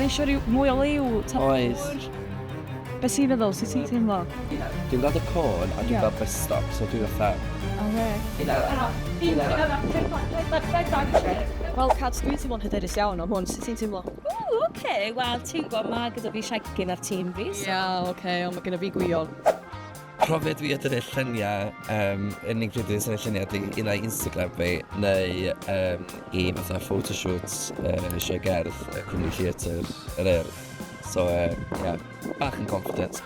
Da ni eisiau rhyw mwy o liw. Ta Oes. Be ti'n feddwl? Sut ti'n teimlo? Dwi'n gweld y côn a dwi'n gweld bus stop, so dwi fatha. Oce. Wel, Cat, dwi'n teimlo'n hyderus iawn am hwn. Sut ti'n teimlo? Ww, oce. Wel, ti'n gwybod, mae gyda fi Siencyn ar tîm fi. So. Ia, oce, ond mae genna fi Gwion. Profiad fi o dynnu lluniau, unig pryd dwi'n tynnu lluniau ydy un ai Instagram fi neu i fatha photoshoots sioe gerdd y cwmni theatr yr Urdd. So, yeah, bach yn confident.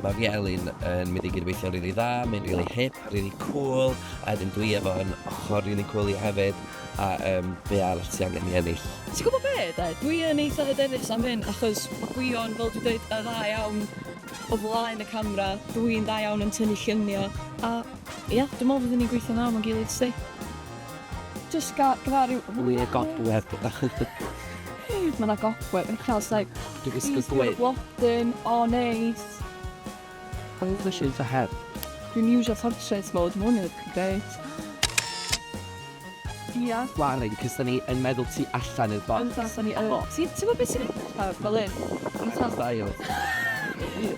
Mae fi Elin yn mynd i gydweithio'n rili dda, mae'n rili hip, rili cool, a wedyn dwi efo yn ochr rili cool i hefyd, a be arall ti angen i ennill? Ti'n gwybod be, de? Dwi yn eitha hyderus am hyn, achos mae Gwion, fel dwi'n dweud, yn dda iawn o flaen y camera, dwi'n dda iawn yn tynnu lluniau, a ia, dwi'n meddwl fyddwn ni'n gweithio'n dda efo'n gilydd, sti. Just ga, gyda rhyw. Mwy o gobweb. Mae yna gobweb. Yn cael like. Dwi'n gwisgo gwyn. Blodyn, o neis. English is ahead. Dwi'n iwsio portrait mode, mae hwn yn edrych yn grêt. Ia. Warren, cos da ni yn meddwl tu allan i'r box. Yndan, da ni yn. Ti'n gwybod beth sy'n edrych ar fel un? Fatha Style.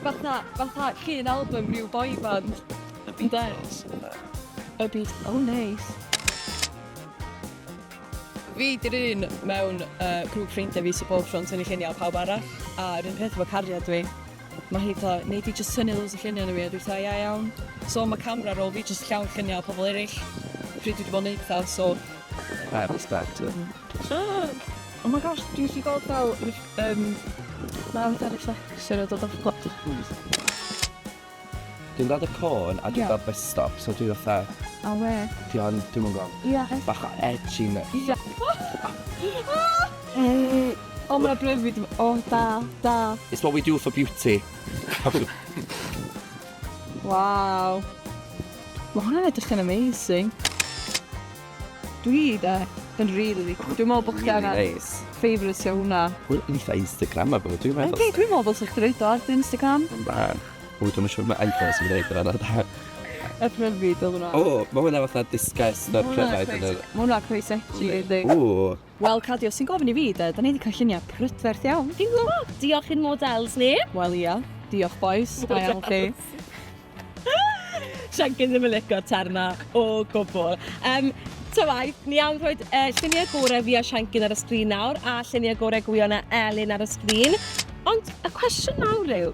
Fatha, fatha llun album rhyw boy band. Y Beatles. Y Beatles. Oh, neis. Fi 'di'r un mewn grŵp ffrindiau fi sydd bob tro'n tynnu lluniau o pawb arall, a'r un peth efo cariad fi. Mae hi fatha, "Nei di jyst tynnu loads o lluniau arna fi?" A dwi fatha, "Ia, iawn." So mae camera ar ôl fi jyst llawn lluniau o pobl eraill pryd dwi 'di bod yn neud pethau, so. I respect it. Oh my gosh, dwi'n gallu gweld fel, um, mae fatha reflection yn dod off. Dwi'n gweld y côn a dwi'n gweld bus stop, so dwi fatha. A we? Di o'n, dwi'm yn gwybod. Ia. Bach o edginess. Ia. O, mae'n bryfyd. O, da, da. It's what we do for beauty. Waw. Mae hwnna'n edrych yn amazing. Dwi, de, yn really. Dwi'n meddwl bod chdi angen Really nice. Favourite o hwnna. Wel, yn eitha Instagramable, dwi'n meddwl. Yndi, dwi'n meddwl dylse chdi roid o ar dy Instagram. Na. O, dwi'm yn siŵr mae iPhone sy'n gwneud yna. Na. Y pryfid oedd hwnna. O, mae hwnna fatha disgust na'r pryfaid yn yr. Mae hwnna cweit edgy, yndi. O. Wel, Cadi, os ti'n gofyn i fi, de, da ni wedi cael lluniau prydferth iawn. Fi'n gwybod. Diolch i'n models ni. Wel, ia. Diolch, boys. Da iawn chi. Siencyn ddim yn lico'r term 'na o gwbl. Ta waeth, ni am rhoi lluniau gorau fi a Siencyn ar y sgrin nawr, a lluniau gorau Gwion a Elin ar y sgrin. Ond y cwestiwn mawr yw,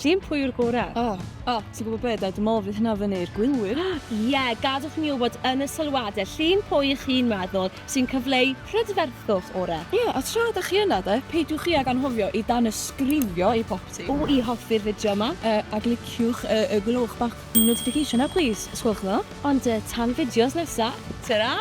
llun pwy yw'r gorau? O, o, ti'n gwybod be, de, dwi'n meddwl fydd hynna fyny i'r gwylwyr. Ie, yeah, gadwch ni wybod yn y sylwadau llun pwy ych chi'n meddwl sy'n cyfleu prydferthwch orau. Ie, yeah, a tra da chi yna, de, peidiwch chi ag anghofio i danysgrifio i Popty. O, i hoffi'r fideo yma. A gliciwch y gloch bach notification na, please, os gwelwch yn dda. Ond tan fideos nesa, ta-ra!